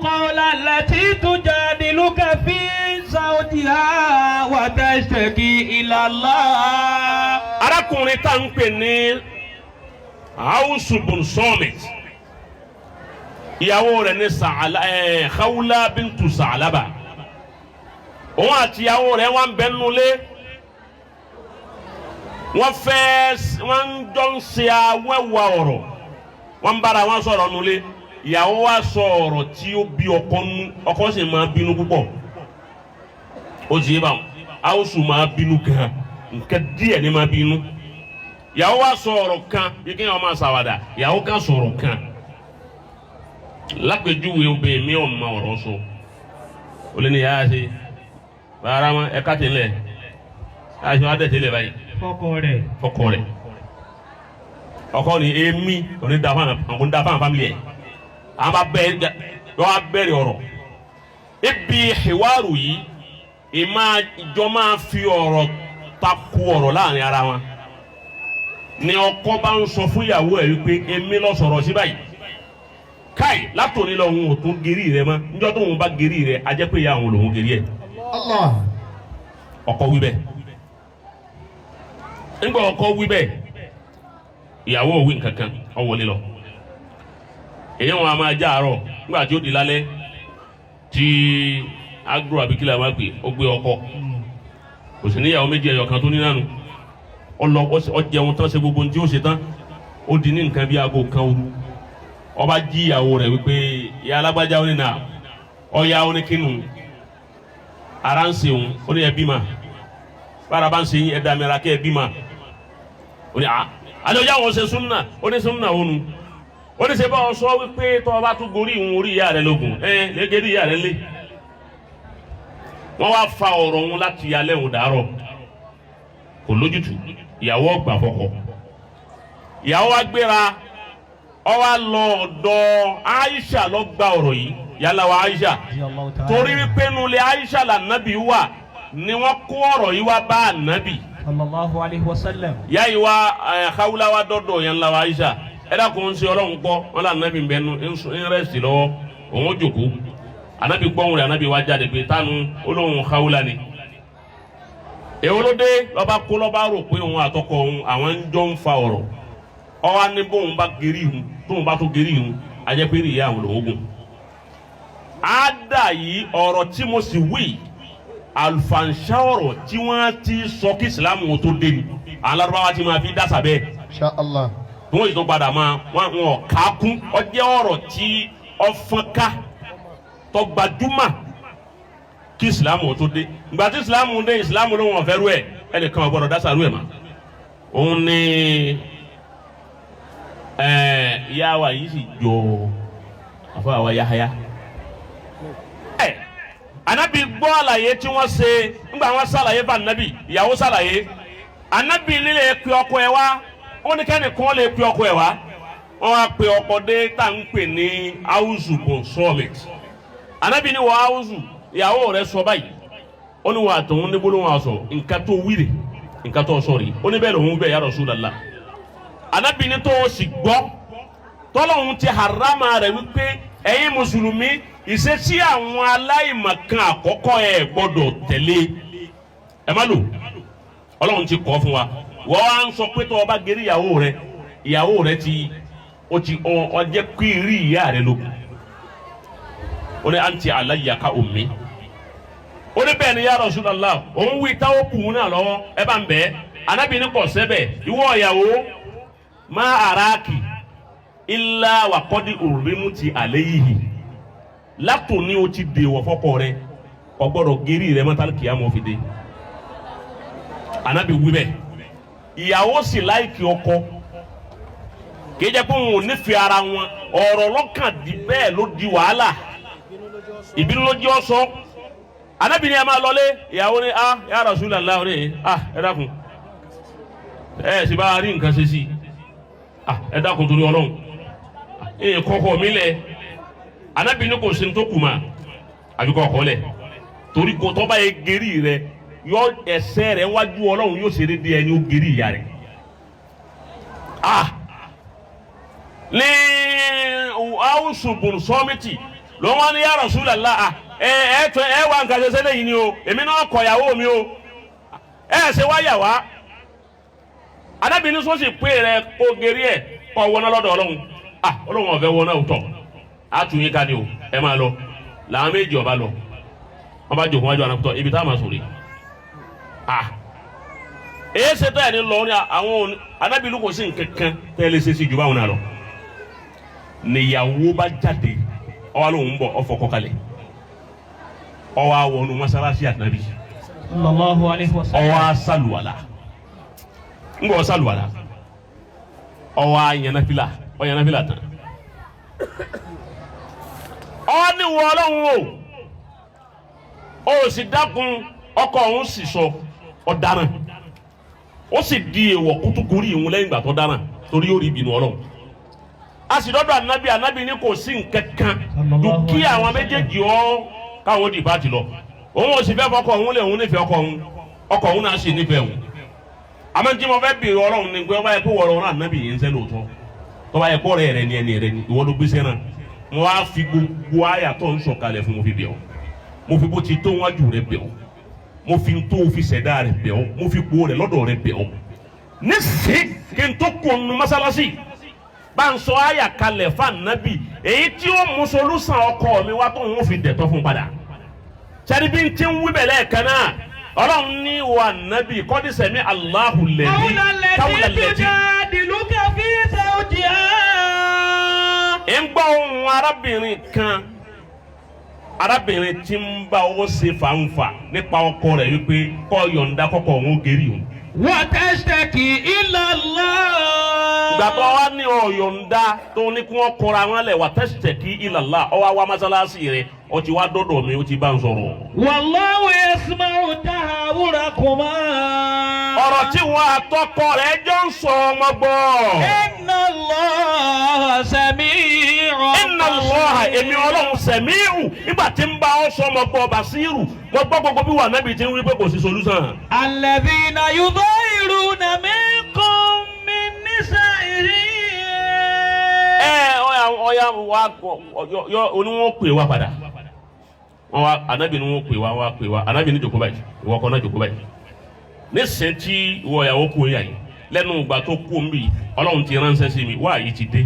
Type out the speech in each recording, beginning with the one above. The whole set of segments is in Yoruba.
قول التي تجادلك في زوجها وتشتكي إلى الله. Arákùnrin tá ń pè ní Awusu bun Sọmit, ìyàwó rẹ̀ ní Sàlá ẹ Khawla bintu Sàlábà. Òun àti ìyàwó rẹ̀ wọ́n bẹ nulẹ̀, wọ́n fẹ́ wọ́n jọ ń ṣe awẹ́wà ọ̀rọ̀, wọ́n ń bára wọn sọ̀rọ̀ nulẹ̀. Ìyàwó wa sọ ọ̀rọ̀ tí ó bí ọkọ nú. Ọkọ sì máa bínú púpọ̀. Ó ti yé báwọn, Awusu máa bínú gan, nǹkan díẹ̀ ní máa bínú. Ìyàwó wa sọ ọ̀rọ̀ kan bí kéèyàn máa ṣàwàdà. Ìyàwó kan sọ̀rọ̀ kan lápèjúwe, obìnrin mi ò mọ ọ̀rọ̀ sọ. Ó lé ní yàrá ṣe bàrà wọn ẹ̀ka tẹ̀lé àṣọ adẹ̀ tẹ̀lé báyìí. Fọ́kọ rẹ̀. Fọkọ rẹ̀. Ọkọ ni èmi òní da fún àwọn, da fún àwọn family ẹ̀. Àwọn bá bẹ yọ wá bẹ̀rẹ̀ ọ̀rọ̀ ibi ìwárù yìí, ìmá ìjọ máa fi ọ̀rọ̀ takò ọ̀rọ̀ láàrin ara wọn ni. Ọkọ bá ń sọ fún ìyàwó ẹ̀ wípé èmi lọ sọ̀rọ̀ sí báyìí káì, látòní lọ òun ò tún gerí rẹ mọ́. Níjọ́ tó òun bá gerí rẹ, a jẹ́ pé ìyá òun lòun gerí ẹ̀. Allah. Ọkọ wí bẹ́ẹ̀. Nígbà ọkọ wí bẹ́ẹ̀, ìyàwó ò wí nǹkan kan, ó wọlé lọ. Èyí wọn a máa já àárọ̀. Nígbà tí ó di lálẹ́ tí agro àbíkílà máa pè, ó gbé ọkọ. Kò sí níyàwó méjì, ẹyọ kan tó ní nánu. Ó lọ, ó jẹun tán, ṣe gbogbo ohun tí ó ṣe tán. Ó di ní nǹkan bí aago 1 òru, ó bá jí ìyàwó rẹ̀ wípé, "Ìyá alágbájá." Ó ní nà ọ̀ya. Ó ní kínú ara ń ṣe òun. Ó ní ẹ bímọ, bára bá ń ṣe yín, ẹ dá mi ra kẹ́ ẹ bímọ. Ó ní à àlejò àwọn ṣe súnà. Ó ní súnà ònu. Ó ní ṣe bá ọ sọ wípé tọ́ ọ bá tún gorí ìhun orí ìyá rẹ lógun ẹ lẹ́gẹ̀dẹ̀ ìyá rẹ lé. Wọ́n wá fa ọ̀rọ̀ wọn láti alẹ́ òun dàárọ̀, kò lójútùú. Ìyàwó ọgbà fọkọ. Ìyàwó wa gbéra, ó wá lọ ọ̀dọ̀ Aisha, lọ gba ọ̀rọ̀ yìí, yálà wa Aisha, torí wípé nulẹ̀ Aisha lànàbí wà ni wọ́n kó ọ̀rọ̀ yìí wá bá ànàbì. Sallallahu alayhi wa sallam. Yá yìí wá ẹ Khawla wa dọ́dọ̀ yẹn la wa Aisha. Ẹ dákun, ń ṣe Ọlọ́run kọ́ wọn là ànàbì bẹ́ẹ̀ nu ń rest lọ́wọ́, òun ó jòkó. Ànàbì gbọ́hùn rẹ̀. Ànàbì wá jáde pé tánu olóhùn Khawla ni. Èwo ló dé? Lọ́ba kó lọ́ba rò pé òun àtọkọ òun àwọn ń jọ ń fa ọ̀rọ̀. Ọwọ́ ní bóun bá gerí ìhun, tóun bá tó gerí ìhun, ajẹ́pẹ́ ìyá àwọn lòún gùn. Àdà yìí, ọ̀rọ̀ tí mo sì wí, àlùfànṣá ọ̀rọ̀ tí wọ́n ti sọ kí Ìsìlámù tó dé ni àwọn Lárúbáwá ti máa fi dásà bẹ́ẹ̀. Insha Allah. Tí wọ́n sì tún padà máa wọ́n wọn kà á kún ọjẹ́ ọ̀rọ̀ tí ọ̀fọ̀nká tó gbajúmọ̀ kí Ìsìlámù tó dé. Ìgbà tí Ìsìlámù dé, Ìsìlámù ló wọn fẹ́ rú ẹ̀, ẹnìkan ò gbọ́dọ̀ dásà rú ẹ̀ mọ́. Òun ni ìyá wa yìí sì jọ àfọ àwa Yahaya. Ẹ anabi gbọ́ àlàyé tí wọ́n ṣe. Ńgbà wọ́n ṣàlàyé fún anabi, ìyàwó ṣàlàyé, anabi nílé pe ọkọ ẹ wá. Ó ní kẹ́nìkan lè pe ọkọ ẹ wá. Wọ́n wá pe ọkọ dé, tá à ń pè ní Awusu bun Sọmit. Anabi ní wọ́n Awusu, ìyàwó rẹ̀ sọ báyìí. Ó ní wọ́n àtọ̀hún ní gbólóhùn àṣọ, nǹkan tó wíìrì, nǹkan tó sọ rí. Ó ní bẹ́ẹ̀ lòun bẹ́ẹ̀, ya Rasulullah. Anabi ní tó o sì gbọ́ tọ́lọ́hún ti harama rẹ̀ wípé ẹ̀yin mùsùlùmí, ìṣesí àwọn aláìmọ̀kan àkọ́kọ́ ẹ̀ gbọ́dọ̀ tẹ̀lé, ẹ má lò. Ọlọ́run ti kọ́ fún wa. Wọ́n wá ń sọ pé tó o bá gerí ìyàwó rẹ, ìyàwó rẹ ti o ti ọ jẹ́ kí rí ìyá rẹ lókun. Ó ní anti alayya ka ummi. Ó ní bẹ́ẹ̀ ni, ya Rasulullah. Òun wí táwọn kù ún náà lọ́wọ́, ẹ bá ń bẹ́ẹ̀. Anábì ní kò sẹ́bẹ̀. Ìwọ ìyàwó, má araki illa wa qad urrimuti alayhi. Látòní, o ti dèwọ̀ fọ́kọ rẹ, kò gbọ́dọ̀ gérí rẹ mọ́tàlì kìá fi dé. Anabi wí bẹ́ẹ̀. Ìyàwó sì like ọkọ, kì í jẹ́ pé òun ò nífẹ̀ẹ́ ara wọn. Ọ̀rọ̀ lọ́kàn di bẹ́ẹ̀ ló di wàhálà, ìbínú ló jẹ́ ọ̀sọ́. Anabi ni ẹ máa lọlé. Ìyàwó ni a ya Rasulullah ní a, ẹ dákun, ẹ sì bá rí nǹkan ṣe sí i, ẹ dákun torí Ọlọ́run, ẹ kọ́kọ́ mi lẹ̀. Anabi ni kò sí ní tó kù mà àbí kọ́ ọkọ lẹ̀, torí kò tọ́ bá yẹ gerí rẹ, yọ ẹsẹ̀ rẹ wájú Ọlọ́run yóò ṣe déédéé ẹni ó gerí ìyá rẹ. Ah, ní Awusu bùn Sọ́mìtì Ló wọn ní ya Rasulullah, ẹ ẹ tó ẹ wá nǹkan ṣẹṣẹ lẹ́yìn ni o, èmi náà kọ ìyàwó mi o, ẹ ṣe wá yà wá. Ànábì ní sọ́sì pé rẹ kó gerí ẹ kọ́ wọná lọ́dọ̀ Ọlọ́run. Ah, Ọlọ́run ọ̀fẹ́ wọná òótọ́ àtúnyí ká ni o, ẹ máa lọ. Làwọn méjì ọba lọ, wọn bá jòkó wájú anakutọ ibi táwọn máa sòrè. Ah, èyí ṣe tó yẹ ní lọ ní àwọn Ànábì kò sí nǹkankan tẹ́ lè ṣe sí ju báwọn náà lọ. Níyàwó bá jáde, ọwọ́ lòun bọ̀, ọfọ kọkalẹ̀, ọwọ́ àwọnú mọ́sálásí Ànábì. Sallallahu alayhi wa sallam. Ọwọ́ asálùwàlà, ńgbọ́ ọsálùwàlà, ọwọ́ ayanafila, ọyanafila tán. Ọ ní wọ Ọlọ́run o, ó sì dákun, ọkọ òun sì sọ ọ̀daràn, ó sì di èèwọ̀ kútùkúrì ìhun lẹ́yìn ìgbà tó dáràn, torí yóò rí ìbínú Ọlọ́run. A sì dọ́dọ̀ Ànábì, Ànábì ní kò sí nǹkan kan ju kí àwọn méjèèjì ọ káwọn di ìbátì lọ. Òun ò sì fẹ́ fọkọ òun lé, òun nífẹ̀ẹ́ ọkọ òun, ọkọ òun náà sì nífẹ̀ẹ́ òun. Àmọ́ tí mo fẹ́ bèèrè Ọlọ́run ni pé ọba yẹ kó wọ Ọlọ́run Ànábì yìí ń sẹ́ lóòótọ́, tọ́ba yẹ kó rẹ̀ rẹ̀ ni ẹni rẹ̀ ni ìwọ ló gbéṣẹ́ náà, mo wá fi gbogbo àyà tó ń sọ̀kalẹ̀ fún, mo fi bẹ̀ ọ́, mo fi bó ti tó wájú rẹ̀ bẹ̀ ọ́, mo fi tó fi ṣẹ̀dá rẹ̀ bẹ̀ ọ́, mo fi kó rẹ̀ lọ́dọ̀ rẹ̀ bẹ̀ ọ́. Nísìnyí kí n tó kó nu mọ́sálásí bá ń sọ àyà kalẹ̀ fún Ànábì èyí tí ó mú solúsàn ọkọ mi wá tó ń fi dẹ̀tọ́ fún padà. Sẹ́ni bí n ti ń wí bẹ̀lẹ̀ kan náà, Ọlọ́run ní wa Ànábì kọ́dísẹ̀mí Allahu lẹ́ni káwùlà lẹ́tí. Ń gbọ́ ohùn arábìnrin kan, arábìnrin tí ń bá owó ṣe fàǹfà nípa ọkọ rẹ̀ wípé kó yọ̀ǹda kọ́kọ́ òun ó geri òun. Wàtẹ́sítẹ́kì ila Allah. Ìgbà tó wá ní ọ̀yọ̀ǹda tó ní kí wọ́n kọra wọn lẹ̀, wàtẹ́sítẹ́kì ila Allah, ó wá wá mọ́sálásí rẹ̀, ó ti wá dọ́dọ̀ mi, ó ti bá ń sọ̀rọ̀. Wallahu yasma'u tahawurakuma. Ọ̀rọ̀ tí wọn àtọkọ rẹ̀ jọ ń sọ ọmọ gbọ́. Inna Allaha sami'un. Inna Allaha, èmi Ọlọ́run sẹ̀míhù, nígbà tí ń bá ọ sọ ọmọ gbọ́, bàṣírù mo gbọ́ gbogbo bí wà nábì tí ń wí pé kò sí solúsàn. Alladhina yudhahiruna minkum min nisa'ihim. Ẹ ọ̀ya ọ̀ya wa yọ oníwọ̀n pè wá padà. Wọ́n wá Ànábì ni wọ́n pè wá, wá pè wá. Ànábì ní jòkó báyìí, ìwọ kan náà jòkó báyìí. Nísìnyí tí ìwọ ìyàwó kú yà yìí, lẹ́nu ìgbà tó kú mi, Ọlọ́run ti ránṣẹ́ sí mi, wá yìí ti dé,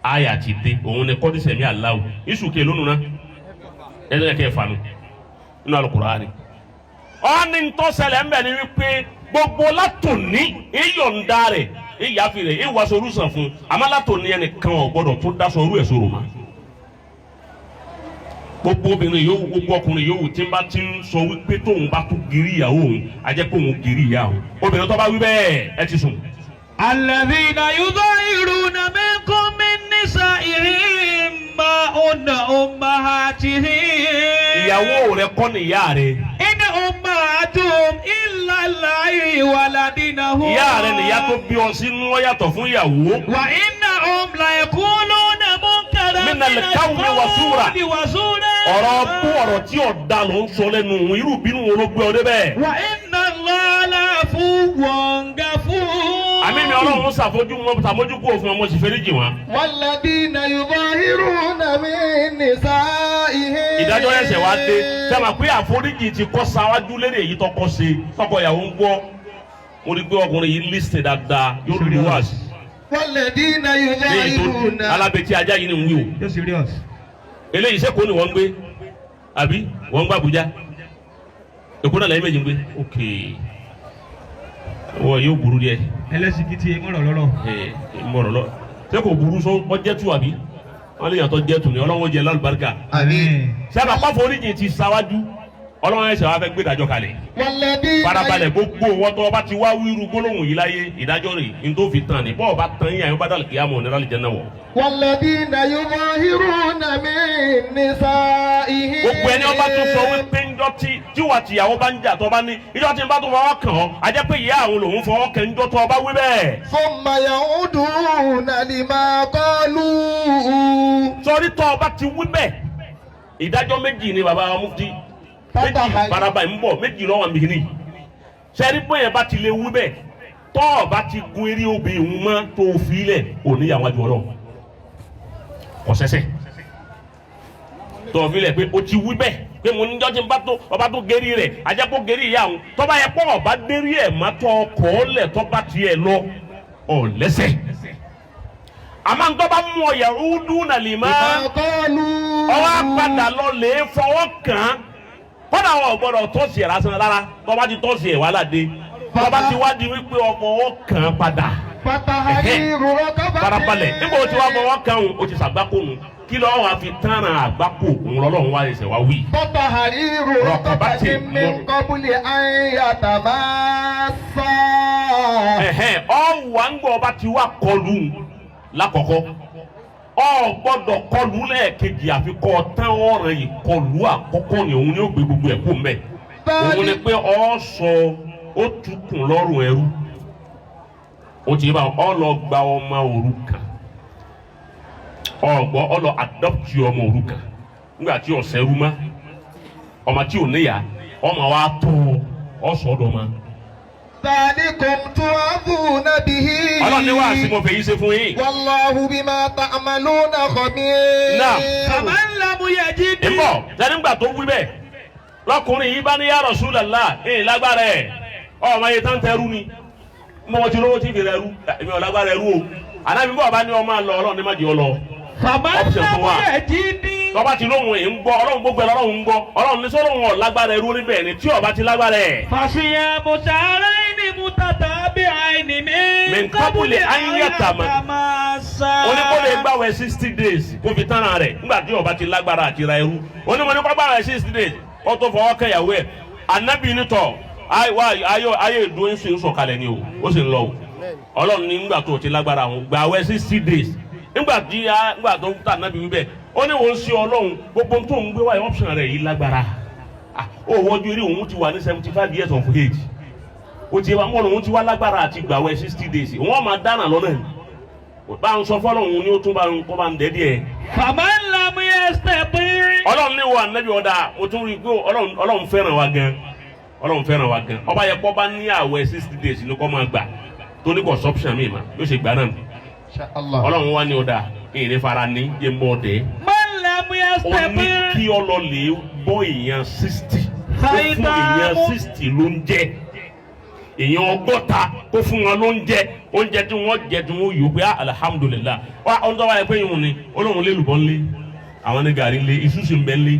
àyà ti dé, òun ni kọ́dísẹ̀mí aláwọ̀ ìsùnkè lónìí náà ẹ̀ẹ́dẹ́gbẹ̀kẹ́ kẹfà nù nínú Al-Qur'ani. Ọ́ni ntọ́sẹ̀lẹ̀ ń bẹ̀ ni wípé gbogbo látòní ìyọ̀ǹda rẹ̀ ìyáfi rẹ̀ ìwàsó orúsàn fún, àmọ́ látòní ẹnìkan ò gbọ́dọ̀ tó dáṣọ orú ẹ̀ sọ̀rọ̀ mọ́. Gbogbo obìnrin yòówù, gbogbo ọkùnrin yòówù tí ń bá ti ń sọ wípé tóun bá tún gírí ìyàwó òun, a jẹ́ pé òun gírí ìyá òun. Obìnrin tó bá wí bẹ́ẹ̀ ẹ ti sùn. Alladhina yudhahiruna minkum min nisa'ihim ma hunna ummahatihim. Ìyàwó rẹ kọ́ ni ìyá rẹ. In ummahatuhum illa allahi waladinahum. Ìyá rẹ nìyá tó bí ọ sínú, ọ yàtọ̀ fún ìyàwó. Wa innahum la yaquluna munkaran Minal qawli wa sura. wa sura. Ọ̀rọ̀ bú, ọ̀rọ̀ tí ọ̀dà ló ń sọ lẹ́nu òun, irú ìbínú wo ló gbé ọ débẹ̀. Wa inna Allaha la'afuwwun ghafur. Àmì mi Ọlọ́run ṣàfojú wọn, ṣàmójú kúrò fún wọn, mo sì fẹ́rí jì wọn. Walladhina yudhahiruna min nisa'ihim. Ìdájọ́ ẹsẹ̀ wa dé sábà pé àforíjì ti kọ́ sáwájú lérí èyí tọkọ ṣe, tọkọ ìyàwó ń gbọ́. Mo rí pé ọkùnrin yìí lísìn dáadáa, yóò rí wáàsí. Walladhina Léyìí tó yudhahiruna. alábẹ́tí ajá yìí ni ń wí o. You're serious. Eléyìí sẹ́kọ̀ọ́ ni wọ́n ń gbé, àbí wọ́n ń gbé Àbújá? Èkó náà lẹ́yìn méjì ń gbé. Ok, wọ́n yóò burú díẹ̀. Ẹlẹ́sìn kìtì mọ̀rọ̀ lọ́rọ̀. Ẹ mọ̀rọ̀ lọ ṣé kò burú sọ ọ jẹ́tù, àbí wọ́n lè yàtọ̀ jẹ́tù ni Ọlọ́run jẹ lálùbáríkà. Àmín. Sábà pàforíjì ti sáwájú, Ọlọ́run ẹ̀sẹ̀ wa fẹ́ gbé ìdájọ́ kalẹ̀. Walladhina Farabalẹ̀, gbogbo wọn tó bá ti wá wíru gbólóhùn yìí láyé, ìdájọ́ rẹ̀ n tó fi tán ni bọ́ọ̀ bá tán yín àyè bá dàlù kíyàmù ní lálẹ́ jẹ́ náà wọ̀. Walladhina yudhahiruna min nisa'ihim. Gbogbo ẹni ọba tó sọ wípé ńjọ́ tí tíwà tìyàwó bá ń jà, tó bá ní ìjọ́ tí ń bá tó fọwọ́ kàn ọ́, àjẹ́ pé ìyá àwọn lòún fọwọ́ kàn ńjọ́ tó ọba wí bẹ́ẹ̀. Thumma ya'uduna lima qalu. Sọrí tó ọba ti wí bẹ́ẹ̀, ìdájọ́ méjì ni bàbá wa mufti méjì baraba ń bọ̀ méjì lọ́wọ́ mi ní. Sẹ́rí bóyá bá ti lè wí bẹ́ẹ̀, tọ́ ọba ti gun eré obìnrin mọ́ tó fi lẹ̀, òníyàwó àjọ ọlọ́run kò sẹ́sẹ́. Tọ̀filẹ̀ pé o ti wí bẹ́ẹ̀ pé mo ní jọ́jú bá tó ọba tó gérí rẹ̀ ajẹ́pọ̀ gérí ìyá òun tọ́ba yẹ pọ̀ ọba dérí ẹ̀ má tọ́ ọkọ̀ lẹ̀ tọ́ba tiẹ̀ lọ ọ̀ lẹ́sẹ̀. Àmọ́ ntọ́ba mú ọ yẹ̀rúdú nàlìmá لما قالوا ọwọ́ apàdà lọ lè fọwọ́ kàn án kọ́dà wọn ò gbọ́dọ̀ tọ́sí ẹ̀ lásán rárá tọ́ba ti tọ́sí ẹ̀ wàhálà dé tọ́ba ti wá di wípé ọmọ ọwọ́ kàn án padà فتحرير رقبة farabalẹ̀ nígbà wo ti wá fọwọ́ kàn án o ti sàgbákò nù kí lọ́wọ́ wa fi tánà àgbákò òun lọ́lọ́run wá ẹsẹ̀ wá wí. فتحرير رقبة من قبل أن يتماسا Ẹ̀hẹ́n, ọ̀wà ń gbọ́ ọba ti wá kọlù lákọ̀ọ́kọ́ ọ gbọ́dọ̀ kọlù lẹ́ẹ̀kejì àfi kọ́ tán ọ̀ràn ìkọlù àkọ́kọ́ ni òun ni ó gbé gbogbo ẹ̀ kú mbẹ́ òun ni pé ọ sọ ó tukùn lọ́rùn ẹrú ó ti bá ọ lọ gba ọmọ òrukàn ọgbọ ọ lọ adopt ọmọ òrukàn nígbà tí ọ̀sẹ̀ rú mọ́ ọmọ tí ò níyà ọmọ wa tó ọ sọ ọdọ ma. ذلكم توعظون به Ọlọ́run ní wàá sí mo fèyí ṣe fún yín. والله بما تعملون خبير نعم. فمن لم يجد ìbọ̀ sẹ́ni gbà tó wí bẹ́ẹ̀ lọkùnrin yìí bá ní ya Rasulullah ẹ̀yìn lágbára ẹ̀ ọmọ yìí tán tẹrú ni mo ti lówó tí fi rẹ rú èmi ò lágbára ẹrú o ànábi bọ́ọ̀ bá ní ọmọ àlọ́ Ọlọ́run ní má jẹ́ ọ lọ فمن Option لم tó wà. يجد tọ́ba ti lóhùn èyí ń gbọ́ Ọlọ́run gbogbo ẹ̀ lọ́rùn ń gbọ́ Ọlọ́run ní sọ́lọ́hún ọ̀ lágbára ẹrú níbẹ̀ ni tí ọba ti lágbára ẹ̀. فصيام شهرين متتابعين من من قبل قبل أن أن يتماسا ó ní kó lè gbàwẹ̀ 60 days kó fi tán rẹ̀ nígbà tí ọba ti lágbára àti ra ẹrú ó ní mo ní kó gbàwẹ̀ 60 days kó tó fọwọ́ kẹyàwó ẹ̀ anabi nítọ̀ ayé ìdúró ń sìn sọ̀kalẹ̀ ni o ó sì ń lọ o Ọlọ́run ní nígbà tó o ti lágbára àwọn gbàwẹ̀ 60 days nígbà tí nígbà tó ń tà anabi wíbẹ̀ ó ní òun sí Ọlọ́run gbogbo tó ń gbé wáyé option rẹ̀ yìí lágbára. Ah, ó wọ́jú eré òun ti wà ní 75 years of age ó ti wá mọ́ òun ti wá lágbára àti gbàwẹ̀ 60 days wọ́n máa dáná lọ́nà ni bá ń sọ fọlọ́hún ni ó tún bá ń kọ́ bá ń dẹ́ díẹ̀. فمن لم يستطع Ọlọ́run ní wo ànábì ọ̀dà mo tún rí i pé Ọlọ́run fẹ́ràn wa gan Ọlọ́run fẹ́ràn wa gan ọba yẹ kó bá ní àwẹ̀ 60 days ní kó máa gbà tó ní consumption mi ma yóò ṣe gbà náà nù. إن شاء الله Ọlọ́run wá ní ọ̀dà ìrìn fara ní yé mọ́ ọ̀dẹ́. من لم Ó ní يستطع kí ọlọ́lẹ̀ bọ́ èèyàn 60 ó fún èèyàn 60 ló ń jẹ èèyàn 60 kó fún wọn ló ń jẹ oúnjẹ tí wọ́n jẹ tí wọ́n yó pé ah, alhamdulilah wá ọ̀n tó wáyé pé ìhun ni olóhùn lé lùbọ́ ńlé àwọn ní gàrí ńlé ìṣúṣù ń bẹ ńlé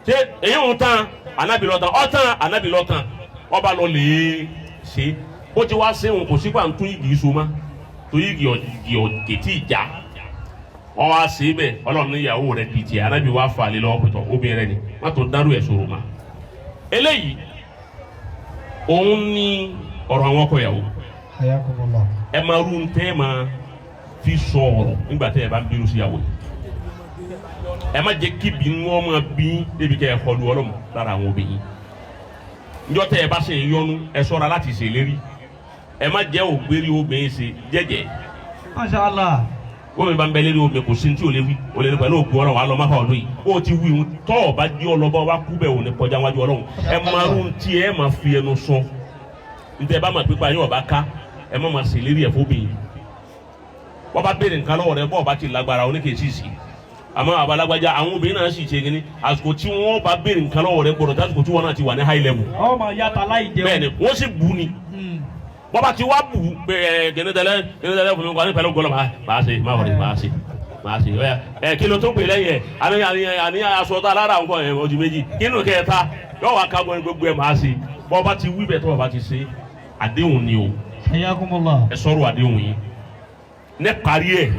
ṣé èyí ń tán ànábì lọ tán ọ tán ànábì lọ tán ọba lọ lè ṣe ó ti wá ṣe òun kò sígbà ń tún igi so mọ́ tó igi ọ̀gẹ̀tì ìjà wọ́n wá sí bẹ́ẹ̀ Ọlọ́run ní ìyàwó rẹ̀ di tiẹ̀ anábì wá fà lé lọ́wọ́ pẹ̀tọ̀ obìnrin rẹ̀ ni wọ́n tó dárú ẹ̀ sọ̀rọ̀ ma. Eléyìí òun ní ọ̀rọ̀ àwọn ọkọ ìyàwó حياكم الله ẹ máa rú ń tẹ́ ẹ máa fi sọ ọ̀rọ̀ nígbà tẹ́ ẹ bá ń bínú sí ìyàwó yìí ẹ má jẹ́ kí bínú wọn máa bí débi kẹ́ ẹ kọlu Ọlọ́run lára àwọn obìnrin njọ́ tẹ́ ẹ bá ṣe ń yọnu ẹ ṣọ́ra láti ṣèlérí ẹ má jẹ́ ògbérí obìnrin ṣe jẹ́jẹ́. ما شاء الله Wọ́n mi bá ń bẹ lérí omi kò sí ní tí o lè wí o lè ní pẹ̀lú ògùn Ọlọ́run alọ́ máa fà ọdún yìí ó ti wí ohun tọ́ ọ bá jí ọlọ́ba wa kú bẹ́ẹ̀ ò ní kọjá wájú Ọlọ́run ẹ máa rún tí ẹ máa fi ẹnu sọ níta ẹ bá máa pípa yín ọba ká ẹ má máa ṣèlérí ẹ fóbi wọ́n bá béèrè nǹkan lọ́wọ́ rẹ bọ́ ọba ti lágbára oníkèésì sí àmọ́ àbálágbájá àwọn obìnrin náà sì ṣe kínní àsìkò tí wọ́n bá béèrè nǹkan lọ́wọ́ rẹ gbọ́dọ̀ tásìkò tí wọ́n náà ti wà ní high level. Ọmọ yàtọ̀ láì jẹun. Bẹ́ẹ̀ ni wọ́n sì bù ni wọ́n bá ti wá bù pé ẹ gẹ́nẹ́tẹ́lẹ́ gẹ́nẹ́tẹ́lẹ́ fún mi wà ní pẹ̀lú gbọ́dọ̀ máa ṣe máa wọlé máa ṣe máa ṣe ọ̀yà ẹ kí ló tó pè lẹ́yìn ẹ̀ àní àní àní aṣọ tá lára nǹkan ẹ̀ ojú méjì kínú kẹta yóò wá ká gbọ́n gbogbo ẹ̀ máa ṣe bọ́ bá ti wí bẹ́ẹ̀ tó bá ti ṣe àdéhùn ni o. Hayyakumullah. Ẹ sọ̀rọ̀ àdéhùn yìí ní parí ẹ̀.